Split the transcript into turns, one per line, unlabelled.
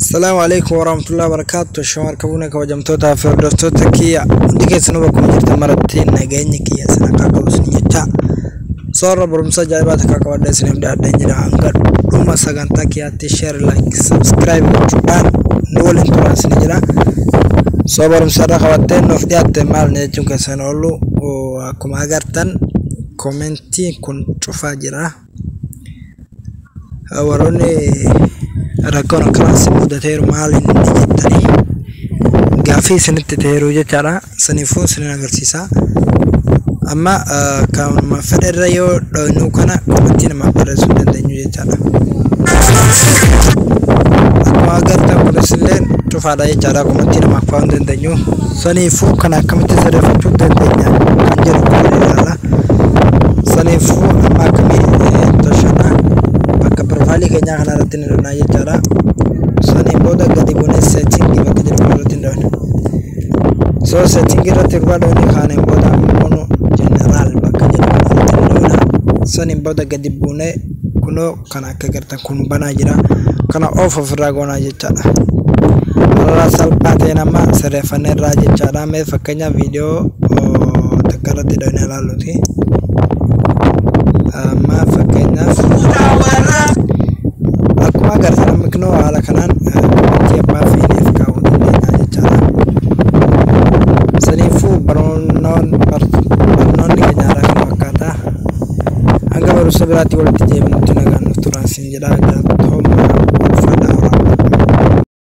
Asalaamu alaikum warahmatullahi wabarakatuh. Shawar kabuuna kabajamtootaa fi hordoftoota kiyya hundi keessanuu bakkuma jirtan maratti nageenyi kiyya isin akka qabu isin jecha soorra barumsa ajaa'ibaa takka qabadha isiniif dhiyaadheen jira. Hanga dhuma sagantaa kiyyaatti share, like, subscribe gochuudhaan nu waliin turaa isin jira. Soo barumsa irra qabattee nuuf dhiyaatte maal jechuun keessan oolu, akkuma agartan commentiin kun cufaa jira. Warroonni rakkoon akkanaa isin mudateeru maal inni jettanii gaaffii isinitti ta'eeru jechaadha. Saniifuu isinin agarsiisa. Amma kanuma fedhe irra yoo dhoofnu kana commentii namaaf barreessuu hin dandeenyu jechaadha. Akkuma agartan kunis illee cufaadha jechaadha. Commentii namaaf kaa'uu hin dandeenyu. Saniifuu kana akkamitti sirreeffachuu dandeenya kan jedhu kun ilaalla. Saniifuu amma akkamii tolchana? Bakka profileii keenyaa kana irratti ni dhufnaa jechaadha. Saniin booda gadi buunee settingii bakka jedhamu irratti ni dhufna. So settingii irratti erga dhufnee kaaneen booda ammoo general bakka jedhamu irratti ni dhufna. Saniin booda gadi buunee kunoo kana akka agartan kun banaa jira. Kana off ofirraa goonaa jechaadha. Haala salphaa ta'een amma sirreeffannee irraa jechaadha. Mee fakkeenyaaf viidiyoo takka irratti dhufnee ilaalluuti. Amma fakkeenyaaf akkuma agartan amma kunoo haala kanaan commentii abbaa feeneef kaa'uu dandeenya jechaadha. Saniifuu barnoonni keenya haaraa kana fakkaata. Hanga barumsa biraatti walitti deebinutti nagaan nuuf turaa isin jedha. Galatooma.